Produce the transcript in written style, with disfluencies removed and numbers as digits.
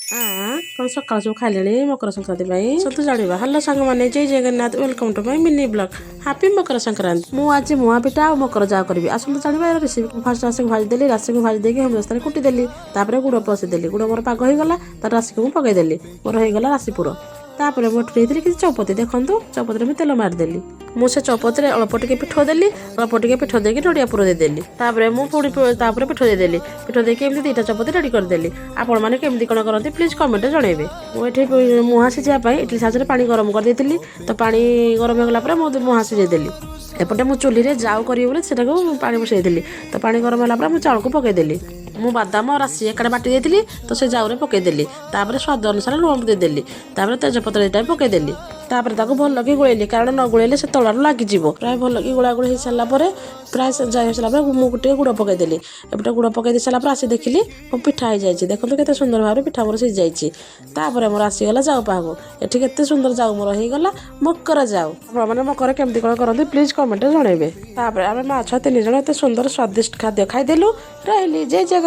କ'ଣ ସକାଳୁ ସବୁ ଖାଇଲେଣି ମକର ସଂକ୍ରାନ୍ତି ପାଇଁ ସବୁ ଜାଣିବା। ହ୍ୟାଲୋ ସାଙ୍ଗମାନେ, ଜୟ Jagannath. Welcome to my mini vlog. Happy Makar Sankranti. ମୁଁ ଆଜି ମୁଆଁ ପିଠା ଆଉ ମକର ଯାଉ କରିବି। ଆସନ୍ତୁ ଜାଣିବା ଏହାର ରେସିପି। ଫାଷ୍ଟ ରାଶିକୁ ଭାଜିଦେଲି। ରାଶିକୁ ଭାଜି ଦେଇକି ହେମଦସ୍ତାରେ କୁଟିଦେଲି। ତାପରେ ଗୁଡ଼ ପଶିଦେଲି। ଗୁଡ଼ ମୋର ପାଗ ହେଇଗଲା। ତାର ରାଶିକୁ ମୁଁ ପକେଇଦେଲି। ମୋର ହେଇଗଲା ରାଶି ପୁର। ତାପରେ ମୁଁ ଏଠି ନେଇଥିଲି କିଛି ଚଉପତି। ଦେଖନ୍ତୁ, ଚଉପତିରେ ମୁଁ ତେଲ ମାରିଦେଲି। ମୁଁ ସେ ଚଉପତିରେ ଅଳ୍ପ ଟିକେ ପିଠଉ ଦେଲି। ଅଳ୍ପ ଟିକେ ପିଠଉ ଦେଇକି ନଡ଼ିଆ ପୁର ଦେଇଦେଲି। ତାପରେ ମୁଁ ପୁଣି ତାପରେ ପିଠଉ ଦେଇଦେଲି। ପିଠଉ ଦେଇକି ଏମିତି ଦୁଇଟା ଚଉପତି ରେଡ଼ି କରିଦେଲି। ଆପଣମାନେ କେମିତି କ'ଣ କରନ୍ତି, ପ୍ଲିଜ୍ କମେଣ୍ଟରେ ଜଣାଇବେ। ମୁଁ ଏଠି ମୁହାଁ ସିଝେଇବା ପାଇଁ ଇଟଲି ସାହାଯ୍ୟରେ ପାଣି ଗରମ କରିଦେଇଥିଲି। ତ ପାଣି ଗରମ ହେଇଗଲା ପରେ ମୁଁ ମୁହାଁ ସିଝେଇ ଦେଲି। ଏପଟେ ମୁଁ ଚୁଲିରେ ଯାଉ କରିବି ବୋଲି ସେଟାକୁ ପାଣି ବସେଇଥିଲି। ତ ପାଣି ଗରମ ହେଲା ପରେ ମୁଁ ଚାଉଳକୁ ପକେଇଦେଲି। ମୁଁ ବାଦାମ, ରାଶି ଏକାଠି ବାଟି ଦେଇଥିଲି, ତ ସେ ଯାଉରେ ପକେଇଦେଲି। ତାପରେ ସ୍ୱାଦ ଅନୁସାରେ ଲୁଣ ଦେଇଦେଲି। ତାପରେ ତେଜପତ୍ର ଦୁଇଟା ବି ପକେଇଦେଲି। ତାପରେ ତାକୁ ଭଲକି ଗୋଳେଇଲି, କାରଣ ନ ଗୋଳେଇଲେ ସେ ତଳାରୁ ଲାଗିଯିବ। ପ୍ରାୟ ଭଲକି ଗୋଳା ଗୋଳି ହେଇସାରିଲା ପରେ, ପ୍ରାୟ ସେ ଯାଇ ହେଇସାରିଲା ପରେ ମୁଁ ଟିକେ ଗୁଡ଼ ପକେଇଦେଲି। ଏପଟେ ଗୁଡ଼ ପକେଇ ଦେଇ ସାରିଲା ପରେ ଆସି ଦେଖିଲି ମୋ ପିଠା ହେଇଯାଇଛି। ଦେଖନ୍ତୁ, କେତେ ସୁନ୍ଦର ଭାବରେ ପିଠା ମୋର ସିଝିଯାଇଛି। ତାପରେ ମୋର ଆସିଗଲା ଯାଉ ପାଖକୁ। ଏଠି କେତେ ସୁନ୍ଦର ଯାଉ ମୋର ହେଇଗଲା, ମକର ଯାଉ। ଆପଣମାନେ ମକର କେମିତି କ'ଣ କରନ୍ତି, ପ୍ଲିଜ୍ କମେଣ୍ଟରେ ଜଣାଇବେ। ତାପରେ ଆମେ ମା ଛୁଆ ତିନି ଜଣ ଏତେ ସୁନ୍ଦର ସ୍ୱାଦିଷ୍ଟ ଖାଦ୍ୟ ଖାଇଦେଲୁ। ରହିଲି, ଜୟ ଜଗନ୍ନାଥ।